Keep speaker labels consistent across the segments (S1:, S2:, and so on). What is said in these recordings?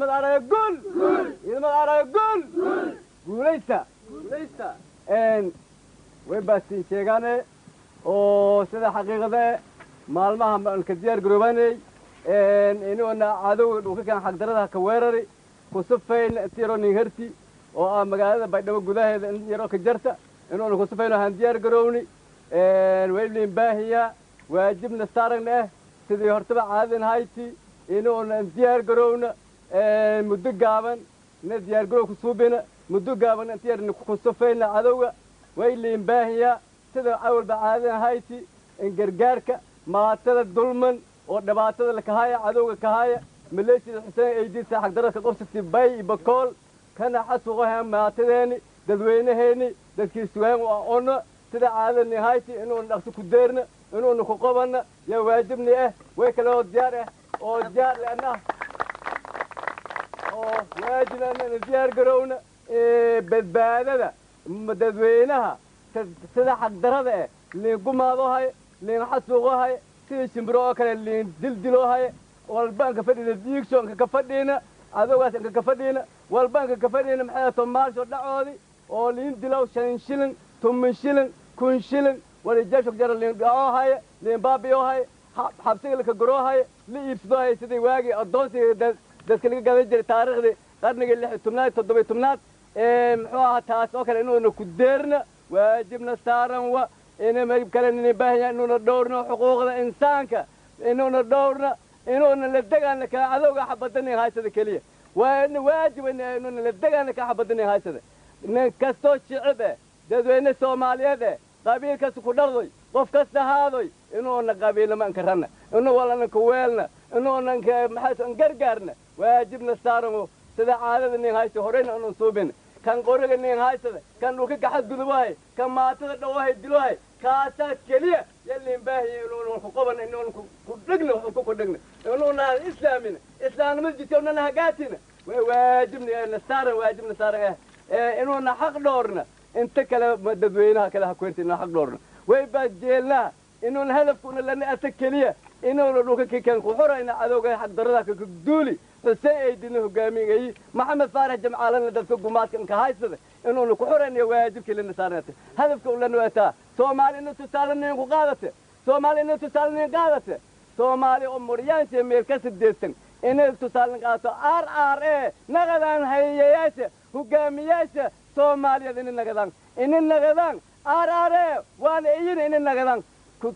S1: Ciidamada araya guul, ciidamada araya guul, guulaysta, guulaysta. Way baasiin sheegaane oo sida xaqiiqada eh maalmaha maan ka diyaar garoobanay inuuna cadowga dhulka kan xagdarada ka weerari kusufayna inta yaroo nin herti oo ah magaalada Baydhabo gudaheeda in yaroo ka jarta inuuna kusufayno haan diyaar garoowni. Waylin baahiya waajibna saaragna eh sidii hortaba caadin hayti inuuna diyaar garowna muddo gaaban na diyaar garow kusuubina muddo gaaban inta yar kusufayna cadowga. Waylin baahiya sida awalba caadin hayti in gargaarka maatada dulman oo dhibaatada lakahaya cadowga kahaya maleeshiyada Xuseen Aydiisa xagdarada ka qobsatay Bay iyo Bakool kana xasuuqaha maatadeeni dadweynaheeni dadkii sugaan waa ona sida caadani hayti inuuna dhaqso ku deerna inuuna ku qobanna yaa waajibni ah. Way kaloo diyaar ah oo diyaar lena oo waajibna inaan diyaar garowna badbaadada dadweynaha sida xagdarada eh liin gumaadohay, liin xasuuqohay, sida shimbiro oo kale liin dildiloohay. Walba anka fadhiina diigsho anka ka fadhiina cadowgaas anka ka fadhiina walba anka ka fadhiina maxay ato maalsho dhacoodi oo liin dilow 5 shilin, 10 shilin, 1000 shilin walijeesho jara liin dhacoohay, liin baabiyohay, xabsiga laka goroohay, la iibsadoohay sidii waagii addoonsiga dadka laga gadan jiray taariikhdii qarnigii 16aad, 17aad muxuu ahaa. Taas oo kale inuuna ku deerna waajibna saaran wa ina kale nini baahanya inuuna dhowrno xuquuqda insaanka, inuuna dhowrna, inuuna la degaana kaa cadowga xabadanin haysada keliya. Waa waajib inuuna la degaana kaa xabadanin haysada. Nin kastoo shicib eh, dadweyne Soomaaliyeed eh, qabiil kasta ku dhardoy, qof kasta haadoy, inuuna qabiilnimo ankarana, inuu walana ku weelna, inuuna maxay gargaarna waajibna saaran sida caadada nin haysto horeyna inuu suubin kan qoriga nin haysada, kan dhulka gaxadgudubahay, kan maatada dhawahay dilohay, kaasaa keliya yalin baahiya inuuna ku qaban, inuuna ku dhigna, ku ku dhigna, inuuna islaamin islaamnimada jidka unana hagaatina. Way waajibna saaran, waajibna saaran eh inuuna xaq dhoorna inta kale dadweynaha kale ha kuherta inuuna xaq dhoorna. Way baa jeelnaa inuuna hadafkuna lana ata keliya inuuna dhulka kikan ku xurayna cadowga xaqdarada ka duuli Xuseen Aydina hogaamigayi Maxamed Faarax Jamcaalana dadka gumaadka inka haysada inuuna ku xuraynayo waajibkii lana saarnata hadafka ulana wataa. Soomaali ina tusaale nin ku qaadate, Soomaali ina tusaale nin qaadate, Soomaali oo moryaansha meel ka sideedsan inay tusaale qaadato RRA naqadaan hayayaasha hogaamiyaasha Soomaaliyeed inay nagadaan, inay nagadaan RRA waana iyina inay nagadaan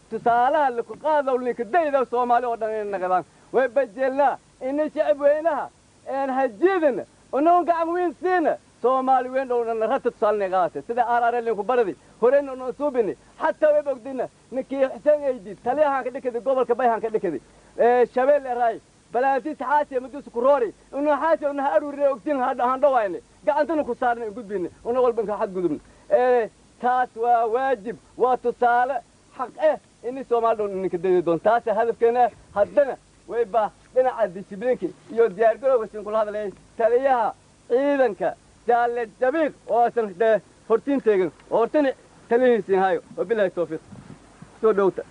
S1: tusaalaha laku qaadaw linka dayda Soomaali oo dhan inay nagadaan. Way bajeelnaa inay shacab weynaha een hajiidana unaun gacan weyn siina Soomaali weyn dhowna rata tusaale qaadate sida RRA linku baradi horeyna una suubini. Xataa way bogdina ninkii Xuseen Aydi taliyahan ka dhikadi gobolka Bayhan ka dhikadi Shabeelle raay balaantiis xaasi maduus ku roori una xaasi una aruurine ogtin han dhawayne gacantana ku saarna gudbine una walba ka xad gudubna. Taas waa waajib, waa tusaale xaq eh ini Soomaali dhan ninka daydi doon taas hadafkeena. Haddana way ba dhinaca dishibliinka iyo diyaargarowga siin kula hadlayay taliyaha ciidanka Jaalle Jabiiq oo asan hortiin teegan oo hortana taliyihiisiin hayo. Wabilahi tawfiiq, soo dhowta.